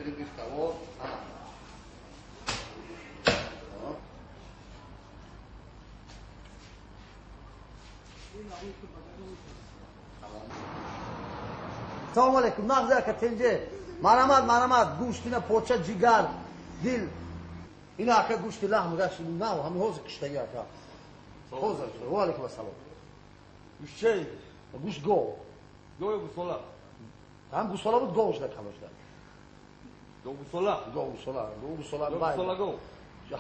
Перебивка. Вот. Салом алейкум, нағз ака тенҷе. Марамат, марамат, гӯштина поча, ҷигар, дил. Ина ака гӯшти лаҳм гашт, нав, ҳами ҳозир киштаги ака. Ҳозир. Ва алейкум ассалом. Гӯшт чӣ? Гӯшт гов. Гов ё гӯсола? Ҳам гӯсола буд, гов шуда калон шуда. Гов гӯсола? Гов гӯсола, гов гӯсола. Гӯсола гов.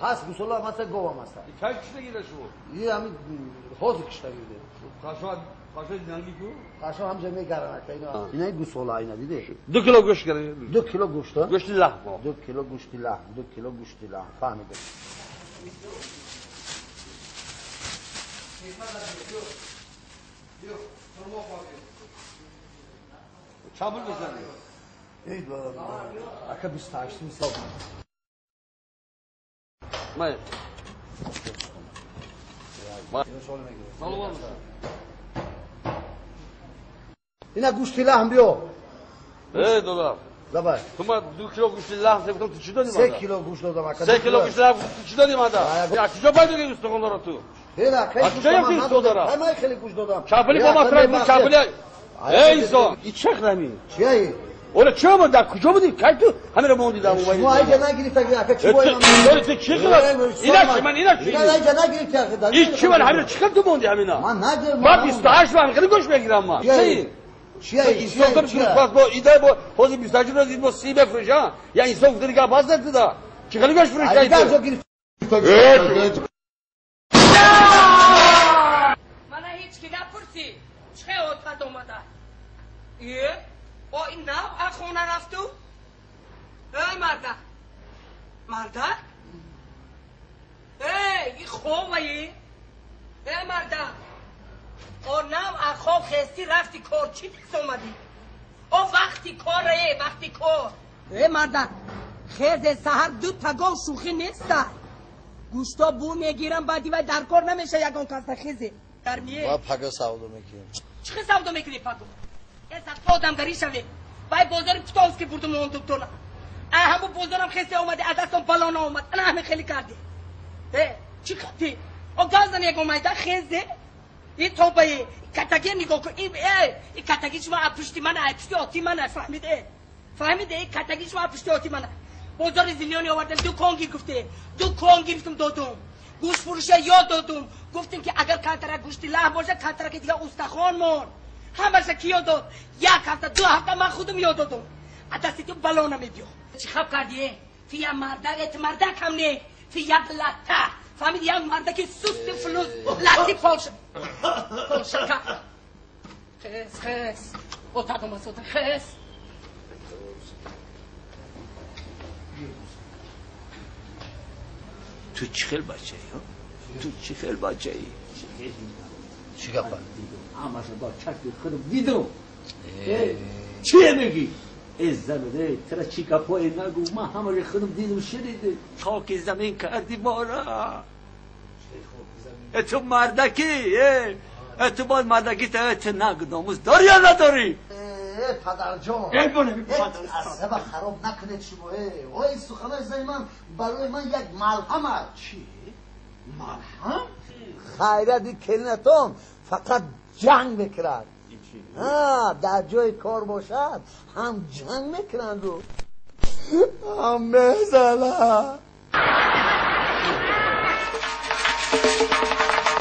Ҳаст гӯсола, масалан гов ҳам ҳаст. Кай киштагида шумо? И ҳами ҳозир киштаги. Қашо қашо динанги ку? Қашо ҳамҷа мегаран ака ина. Ина гӯсола ина диде? 2 кило гӯшт гирифт. 2 кило гӯшт? Гӯшти лаҳм. 2 кило гӯшти лаҳм, 2 кило гӯшти лаҳм. Фаҳмидем. Чанд пул мезанӣ? Эй, ака 28 мисол. Май. Салом. Ина гӯшти лаҳм биё. Эй, додар. Давай. Ту ма 2 кило гӯшти лаҳм гуфтам, ту чӣ додӣ мада? 3 кило гӯшт додам ака. 3 кило гӯшти лаҳм ту чӣ додӣ мада? Я куҷо пайдо кардӣ устухонро ту? Эй, ака, Аз куҷо ёфтӣ устодара? Ай, ман хеле гӯшт додам. Чапали бо масраф буд, чапали. Эй, инсон, и чӣ храми? Чие? Ола чӣ омад? Дар куҷо будӣ? Кай ту ҳамеро мондӣ дар мобайли? Шумо айҷа нагирифтагӣ ака, чӣ бояд? Ту чӣ хелат? Ина чӣ ман, ина чӣ? Ина айҷа нагирифтӣ ака. И чӣ ман ҳамеро чӣ хел ту мондӣ ҳамина? Ман нагирифтам. Ман 28 ман хеле гӯшт мегирам ман. Чие? Чие? Инсон ту пас бо идай бо ҳозир 28 рӯз бо 30 бифурӯш, а? Я инсон гуфта гап ҳаст ту да. Чӣ хеле гӯшт фурӯш кардӣ? Айҷа гирифтӣ. Мана ҳеҷ ки напурсӣ. Чӣ отат омада? Е? О, ин нав аз хона рафту? Эй, мардак! Мардак? Эй, ин хобае? Эй, мардак! О, нав аз хоб хестӣ рафти кор, чӣ дез омадӣ? О, вақти кор, э, вақти кор! Эй, мардак! Хезе саҳар ду тагов шӯхӣ неста. Гӯшто бу мегирам, баъди вай дар кор намеша ягон каса хезе. Дар мие. Ва пага савдо мекунем. Чӣ хел савдо мекунӣ паго? Э, одамгарӣ шаве. Вай бозори Птовски бурдум он доктора. А ҳаму бозорам хесе омади, аз дастом балона омад. Ана ҳаме хеле карди. Э, чӣ кардӣ? О, гав зан ягон майда хезе. И тобае, катаги нигоҳ кун. Э, и катаги шумо аз пушти мана, аз пушти оти мана, фаҳмиде? Фаҳмиде? И катаги шумо аз пушти оти мана. Бозори зилёни овардем, ду кон гирифте. Ду кон гирифтум додум. Гӯшт фурӯша ёд додум. Гуфтем ки агар кантара гӯшти лаҳм бошад, кантара ки дигар устахон мон. Ҳамаша ки ёд дод? Як ҳафта, 2 ҳафта ман худум ёд додум. Аз дасти ту балона мебиё. Чӣ хаб кардӣ? Э? Ту як мардак, э, ту мардак ҳам не. Ту як латта. Фаҳмиди, як мардаки сусти флус, латти полша. Полшака. Хес, хес. Отат омад сота, хес. Ту чӣ хел бачаӣ? Ту чӣ хел бачаӣ? Чӣ гапа? Ҳамаша бо чашми худам дидам. Чие мегӣ? Э, зануде, тра чӣ гапое нагӯ, ман ҳамаша худам дидам, шунидам. Хоки замин кардӣ мора. Э, ту мардакӣ, э, э, ту боз мардакӣ, ту нагӯ, номус дорӣ ё надорӣ? Э, падарҷон. Э, боне, асаба хароб накунед шумо, э. Ой, суханои зани ман барои ман як малҳам аст. Чӣ? Малҳам? Хайрати келинатон фақат ҷанг мекунад. Дар ҷои кор бошад, ҳам ҷанг мекунанду ҳам мезанад.